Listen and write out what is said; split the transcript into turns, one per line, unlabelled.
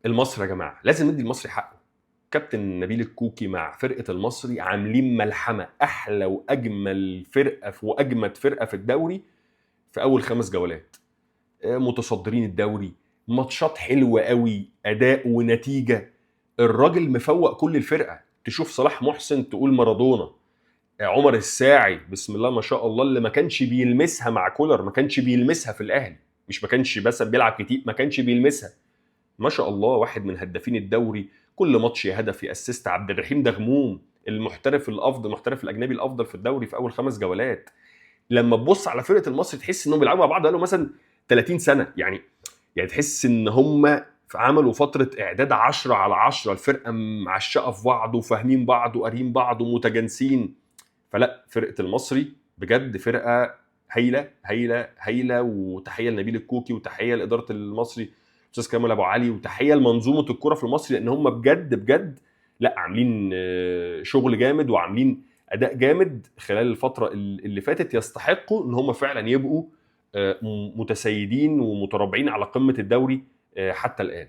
المصري يا جماعة لازم ندي المصري حقه. كابتن نبيل الكوكي مع فرقه المصري عاملين ملحمة، احلى واجمل فرقه واجمد فرقه في الدوري في اول 5 جولات. متصدرين الدوري، ماتشات حلوة قوي، اداء ونتيجة. الراجل مفوق كل الفرقة. تشوف صلاح محسن تقول مارادونا، عمر الساعي بسم الله ما شاء الله اللي ما كانش بيلمسها مع كولر، ما كانش بيلمسها في الاهلي، مش ما كانش بس بيلعب كتير، ما كانش بيلمسها، ما شاء الله واحد من هدافين الدوري، كل ماتش يا هدف يا assist. عبد الرحيم دغموم المحترف الافضل، المحترف الاجنبي الافضل في الدوري في اول 5 جولات. لما تبص على فرقه المصري تحس انهم بيلعبوا مع بعض بقالهم مثلا 30 سنة، يعني تحس ان هم عملوا فترة اعداد 10 على 10، الفرقة معشقه في بعض وفاهمين بعض وقارين بعض ومتجانسين. فلا، فرقه المصري بجد فرقه هايلة هايلة هايلة، وتحية لنبيل الكوكي وتحية لادارة المصري استاذ كمال ابو علي، وتحية لمنظومه الكره في المصري، لان هم بجد بجد لا عاملين شغل جامد وعاملين اداء جامد خلال الفترة اللي فاتت، يستحقوا ان هم فعلا يبقوا متسيدين ومتربعين على قمة الدوري حتى الان.